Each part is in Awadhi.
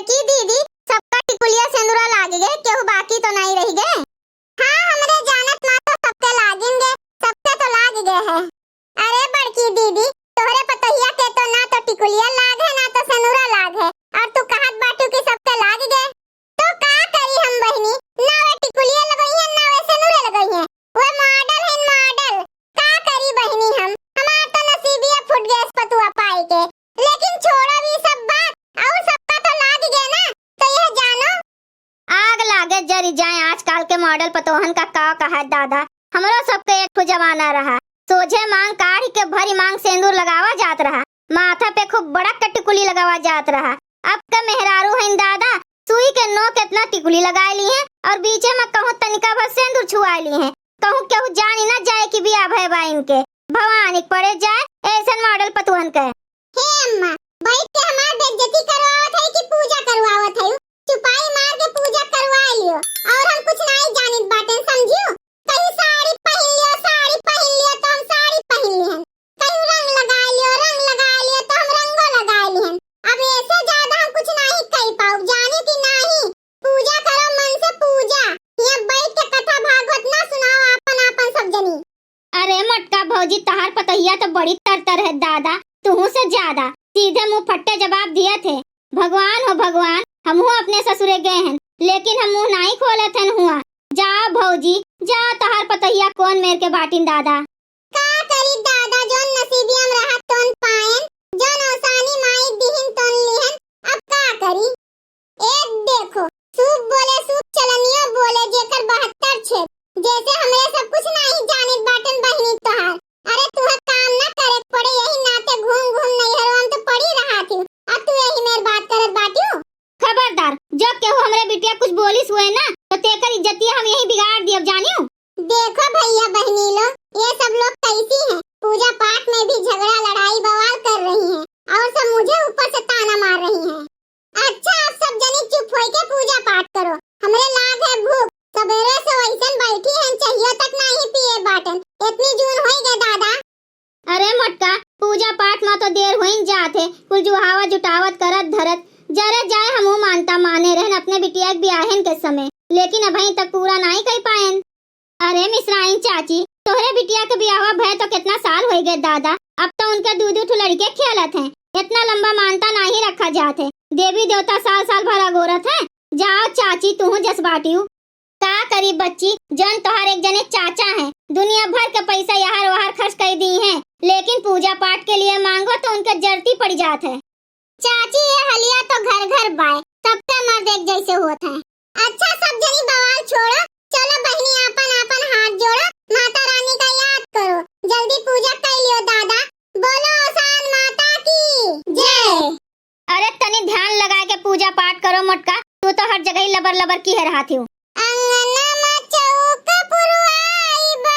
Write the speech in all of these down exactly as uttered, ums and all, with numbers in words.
बड़की दीदी, सबका टिकुलिया सेंदुरा लाग गए, केहू बाकी तो नाहीं रहि गए? हाँ, हमरे जानत मा तो सबके लागिन गए, सबके तो लाग गए है। अरे बड़की दीदी, तोहरे पतोहिया के तो ना तो टिकुलिया लाग है, ना तो सेनुरा लाग है, और तू कहत बाटू कि सबके लाग गए। तो का करी हम बहिनी, ना वे टिकुलिया लगई है, ना वे सेनुरा लगई है, वे मॉडल है मॉडल। का करी बहिनी हम, हमार तो नसीबिया फूट गए पतुआ पाई के। लेकिन छोड़ो ई सब बात, और सबका तो लाग गए ना, तो यह जानो, आग लागे जरि जाए, आजकल के मॉडल पतोहन का का कहा दादा। हमरो सबके एक ठो जमाना रहा, सोझे मांग काढ़ के भरी मांग सेंदूर लगावा जात रहा, माथा पे खूब बड़क के टिकुली लगावा जात रहा। अब के मेहरारू हइन दादा, सुई के नोक एतना टिकुली लगाए लिहें और बीचे में कहूँ तनिका भर सेंदूर छुआए लिहें, कहूँ केहू जानी ना जाए कि बियाह भय बा इनके। भवानी के पड़े जाए ऐसन मॉडल पतोहन के। हे अम्मा, बैठ के हमार बेइज्जती करवावत है कि पूजा करवावत है? चुपाई मार के पूजा करवा लियो, और हम कुछ नाहीं जानित बाटेन, समझियो? कहीं साड़ी पहिन लियो, साड़ी पहिन लियो, तो हम साड़ी पहिन लिहन। कहीं रंग लगा लियो, रंग लगा लियो, तो हम रंगो लगा लिहन। अब ऐसे ज्यादा हम कुछ नाहीं कह पाउब, जानी कि नाहीं? पूजा करो मन से पूजा, यहाँ बैठ के कथा भागवत ना सुनाओ आपन आपन सब जनी। अरे मोटका भौजी, तहार पतोहिया तो बड़ी तरतर है दादा, तुहू से ज्यादा सीधे मुंह फट्टे जवाब दिए थे। भगवान हो भगवान, हमहू अपने ससुरे गए हैं, लेकिन हम मुंह नाहीं खोले थे हुआ। जाओ भौजी, जाओ, तहार पतोहिया कौन मेर के बाटिन दादा। का करी दादा, जौन नसीबिया में रहत तौन पाएन, जौन औसानी माई दिहिन तौन लिहन, अब का करी? ए देखो, सूप बोले सूप चलनियो बोले, जेकर बहत्तर छेद। जैसे हमरे सब कुछ नाहीं जानित बाटन बहिनी तोहार। अरे तुहे काम ना करे के पड़े, यही नाते घूम घूम नैहरवा में तो पड़ी रहा थी। अब तू यही मेर बात करत बाटियो। खबरदार, जो केहू हमरे बिटिया कुछ बोलिस हुए ना, तो तेकर इज्जतिया हम यही बिगाड़ दियब, जानियो। देखो भैया बहनी लो, ये सब लोग कैसी हैं, पूजा पाठ में भी झगड़ा लड़ाई बवाल कर रही हैं और सब मुझे ऊपर से ताना मार रही हैं। अच्छा, आप सब जनी चुप होई के पूजा पाठ करो, हमरे लाग है भूख। सबेरे से वैसन बैठी हैं, चाहियो तक नाहीं पिए बाटन, इतनी जून होई गए दादा। अरे मोटका, पूजा पाठ मा तो देर होइन जात है, कुल जुहावा जुटावत करत धरत, जरे जाए हमहू मानता माने रहन अपने बिटिया के बियाहन के समय, लेकिन अबहीं तक पूरा नाहीं कई पाएन। अरे मिसराइन चाची, तोहरे बिटिया के बियाहवा भय तो कितना साल होइ गए दादा, अब तो उनके दू दू ठो लड़के खेलत हैं, इतना लंबा मानता नाहीं रखा जात है, देवी देवता साल साल भर अगोरत हैं। जाओ चाची, तुहू जस बाटियो। का करी बच्ची, जौन तोहार एक जने चाचा हैं, दुनिया भर के पैसा यहर वहर खर्च कई दी हैं, लेकिन पूजा पाठ के लिए मांगो तो उनके जरती पड़ जात है। चाची, ये हलिया तो घर घर बाय, सबके मर्द एक जैसे होत हैं। अच्छा, सब जनी बवाल छोड़ो, चलो बहिनी, आपन आपन हाथ जोड़ो, माता रानी का याद करो, जल्दी पूजा कर लियो दादा। बोलो औसान माता की जय। अरे तनी ध्यान लगा के पूजा पाठ करो मोटका, तू तो हर जगह ही लबर लबर किहे रहत हो। अंगना मा चौक पुरवाई बा,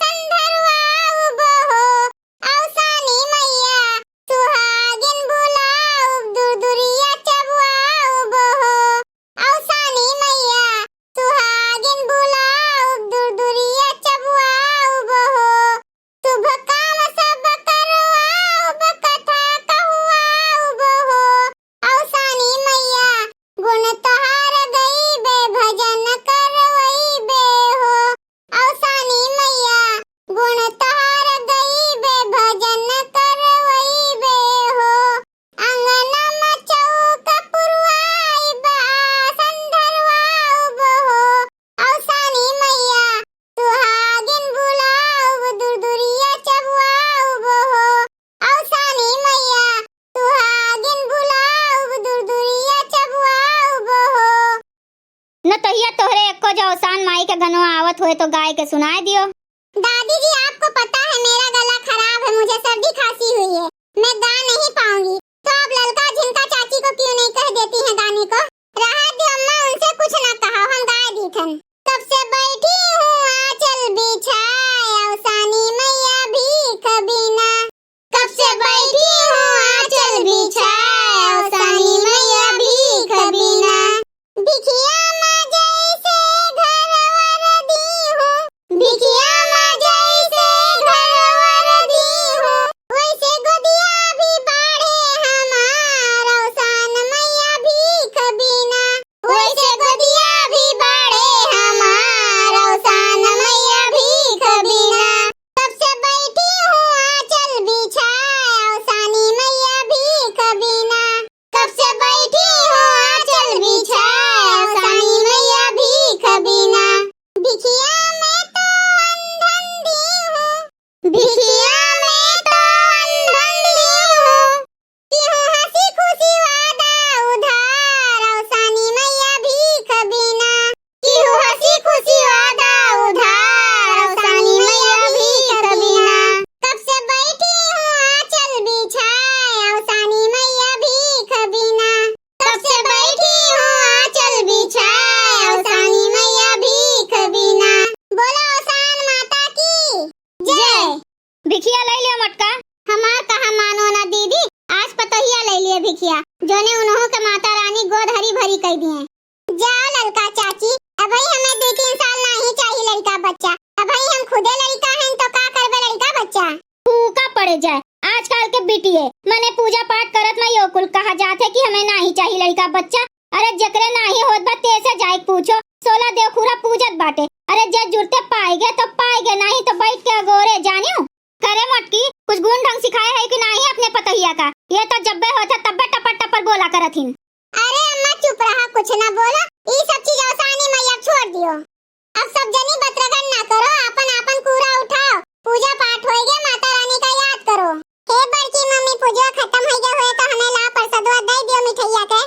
संधरवा उबहो, औसानी मैया सुहागिन बुलाउब, दुरदुरिया चबुआउब हो। औसानी मैया सुहागिन बुलाउब, दुरदुरिया चबुआउब हो। शुभ काम सब करवाउब, कथा कहुआउब हो। औसानी मैया गुण तोहार गइबे, भजन करवइबे हो। औसानी मैया गुण तोहार गइबे, भजन करवइबे हो। अंगना मा चौक पुरवाइब, आसन धरवाउब हो। औसानी मैया सुहागिन बुलाउब, दुरदुरिया चबुआउब हो। औसानी मैया सुहागिन बुलाउब, दुरदुरिया चबुआउब हो। नतहिया तोहरे एको जो औसान माई के गनवा आवत होए तो गाय के सुनाए दियो। दादी जी, आपको पता है मेरा गला खराब है, मुझे सर्दी खांसी हुई है, मैं गा नहीं पाऊंगी, तो आप ललका झिनका चाची को क्यों नहीं कह देती हैं गाने को? रहा दियो अम्मा, उनसे कुछ ना कहा, हम गाए दीथन। कब से बैठी हूँ आंचल बिछाए, औसानी मैया भीख बिना। कब से बैठी हूँ आंचल बिछाए, औसानी मैया भीख बिना। भिखिया मा जैसे घर वर दी हूँ, भिखिया मा जैसे घर नहीं चाही लड़का बच्चा। अरे जेकरे नाही होत बा तेसे जाइके पूछो, सोलह देवखुरा पूजत बाटे। अरे जे जुरते पाइगे तो पाइगे, नाही तो बैठ के अगोरे जानियो। करे मोटकी, कुछ गुण ढंग सिखाए है कि नाही अपने पतोहिया का? ये तो जब्बे होत है तब्बे टपर टपर बोला करत हिन। अरे अम्मा चुप रहा, कुछ ना बोलो, ई सब चीज औसानी मैया छोड़ दियो। अब सब जनी बतरगन ना करो, आपन आपन कूरा उठाओ, पूजा पाठ होइगे, माता रानी का याद करो। हे बड़की मम्मी, पूजवा खत्म होइगे होए तो हमें ला परसदवा दे दियो मिठैया के।